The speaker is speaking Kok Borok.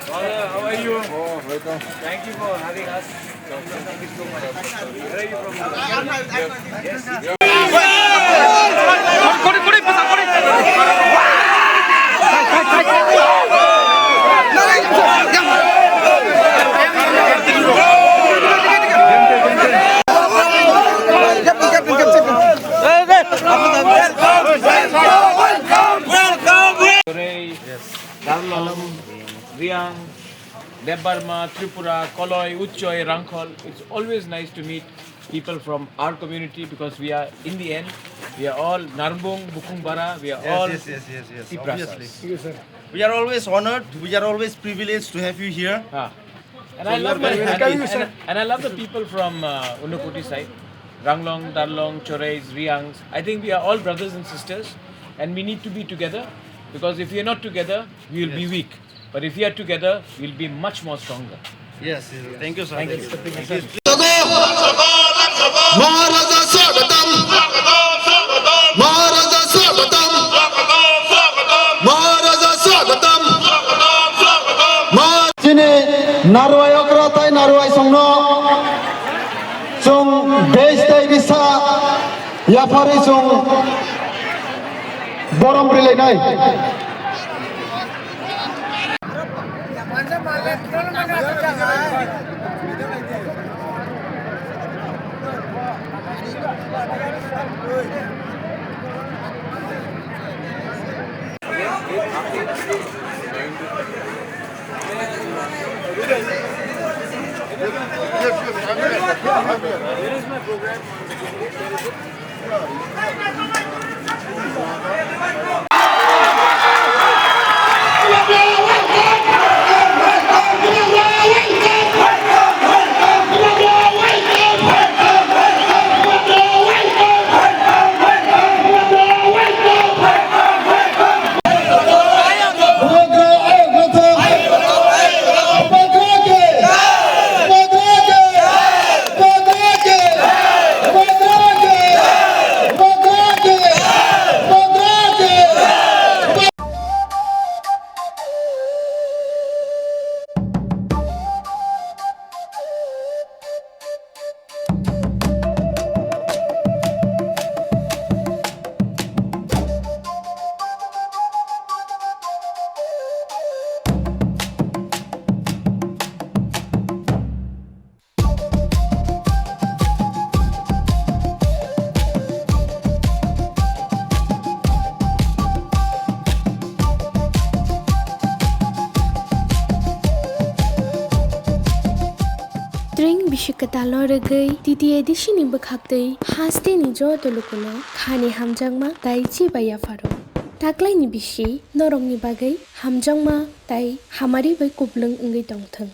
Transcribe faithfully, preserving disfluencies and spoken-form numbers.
Father, how are you? Oh, welcome. Thank you for having us. Thank you so much. Where are you from? Chorei, Darlong, Riang, Debbarma, Tripura, Koloi, Uchoi, Rangkhol. It's always nice to meet people from our community because we are, in the end, we are all Narbung, Bukhungbara, we are Yes, all yes, yes, yes, yes, Tiprasas. Obviously. Thank you, sir. We are always honored, we are always privileged to have you here. Ah. And So I we love are my, very and, happy. and, and I love the people from uh, Unakoti side, Ranglong, Darlong, Choreis, Riangs. I think we are all brothers and sisters, and we need to be together because if we are not together, we will be Yes. weak. But if we are together, we'll be much more stronger. Yes, yes, thank you, sir. Thank you. Thank you. Maharaja swagatam. Maharaja swagatam. Maharaja swagatam. Mahar- Chini narwai okra tai narwai songno chwng base tai bisa yapharwi chwng borom rilainai. Tring bisi kwtalo rwgwi T T A D C ni bwkhaktwi hasteni joto lukuno khani hamjakma tai chibai yapharo. Taklaini bisi norokni bagwi hamjakma tai hamari bai kuplung wngwi tongthwng.